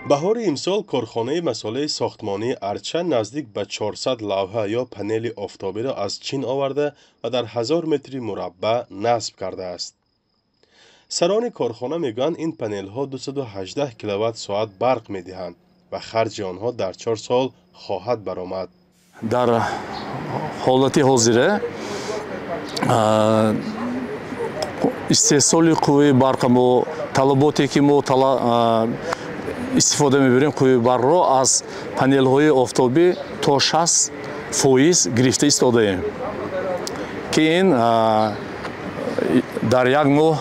Баҳори имсол корхонаи масолеҳи сохтмонии Арча наздик ба 400 лавҳа ё панели офтобиро аз Чин оварда ва дар 1000 метри мураббаъ насб кардааст. Сарони корхона мегӯянд, ин панелҳо 218 киловатт-соат барқ медиҳанд ва харҷи онҳо дар 4 сол хоҳад баромад. Дар ҳолати ҳозира истеҳсоли қувваи барқа мо талаботе ки мо истифода мебарем қувваи барқро аз панелҳои офтобӣ то 60% гирифта истодаем, ки ин дар як моҳ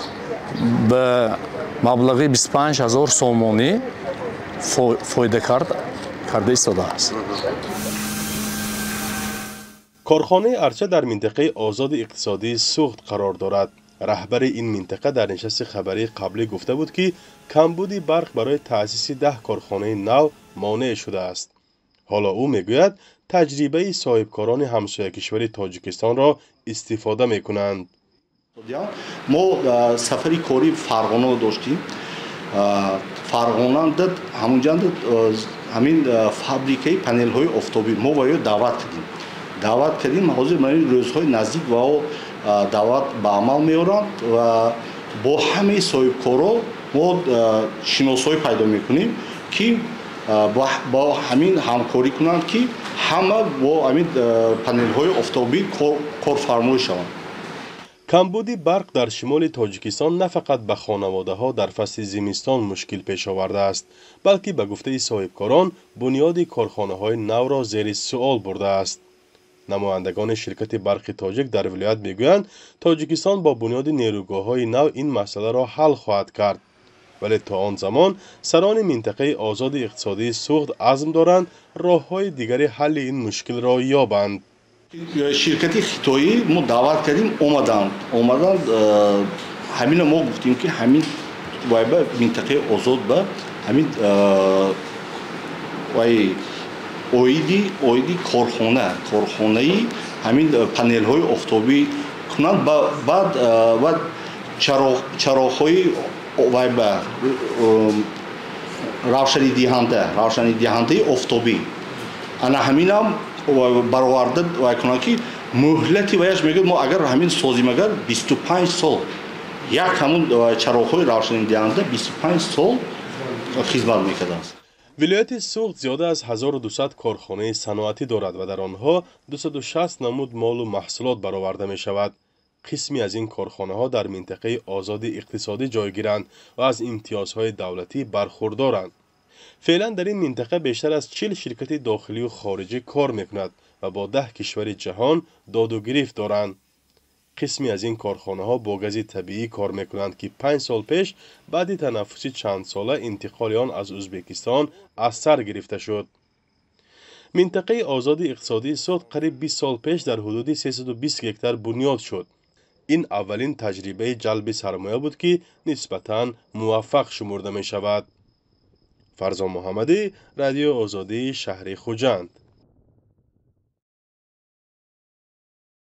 ба маблағи 25 ҳазор сомонӣ фоида карда истодааст. Корхонаи Арча дар минтақаи озоди иқтисодии Суғд қарор дорад. Раҳбари ин минтақа дар нишасти хабарии қаблӣ гуфта буд, ки камбуди барқ барои таъсиси 10 корхонаи нав монеъ шудааст. Ҳоло ӯ мегӯяд, таҷрибаи соҳибкорони ҳамсоякишвари Тоҷикистонро истифода мекунанд. Мо сафари кории Фарғона доштем. Фарғонанда ҳамунҷанда ҳамин фабрикаи панелҳои офтобӣ мо ба ё даъват кардем. Даъват кардем, ҳозир ман рӯзҳои наздик ва даъват ба амал меоранд ва бо ҳамаи соҳибкоро мо шиносҳое пайдо мекунем, ки бо ҳамин ҳамкорӣ кунанд, ки ҳама бо ҳамин панелҳои офтобӣ корфармоӣ шаванд. Камбуди барқ дар шимоли Тоҷикистон на фақат ба хонаводаҳо дар фасли зимистон мушкил пеш овардааст, балки ба гуфтаи соҳибкорон бунёди корхонаҳои навро зери суол бурдааст. Намояндагони ширкати барқи тоҷик дар вилоят мегӯянд, Тоҷикистон бо бунёди нерӯгоҳҳои нав ин масъаларо ҳал хоҳад кард. Вале то он замон сарони минтақаи озоди иқтисодии Суғд азм доранд роҳҳои дигари ҳалли ин мушкилро ёбанд. Ширкати хитоӣ мо даъват кардем, омаданд. Ҳамина мо гуфтем, ки ҳамин вай ба минтақаи озод ба ҳамин вай оиди корхонаи ҳамин панелҳои офтобӣ кунанд, баъд чароғҳои вай ба равшанидиҳандаи офтобӣ. Ана ҳаминам бароварда вай кунанд, ки муҳлати ваяш мегӯяд, мо агар ҳамин созим, агар 25 сол як ҳамун чароғҳои равшанидиҳанда 25 сол хизмат мекардааст. Вилояти Суғд зиёда аз 1200 корхонаи саноатӣ дорад ва дар онҳо 260 намуд молу маҳсулот бароварда мешавад. Қисме аз ин корхонаҳо дар минтақаи озоди иқтисодӣ ҷойгиранд ва аз имтиёзҳои давлатӣ бархурдоранд. Феълан дар ин минтақа бештар аз 40 ширкати дохилию хориҷӣ кор мекунад ва бо 10 кишвари ҷаҳон доду гирифт доранд. Қисме аз ин корхонаҳо бо гази табиӣ кор мекунанд, ки 5 сол пеш баъди танаффуси чандсола интиқоли он аз Ӯзбекистон аз сар гирифта шуд. Минтақаи озоди иқтисодии Суғд қариб 20 сол пеш дар ҳудуди 320 гектар бунёд шуд. Ин аввалин таҷрибаи ҷалби сармоя буд, ки нисбатан муваффақ шумурда мешавад. Фарзон Муҳаммадӣ, Радиои Озодии шаҳри Хуҷанд.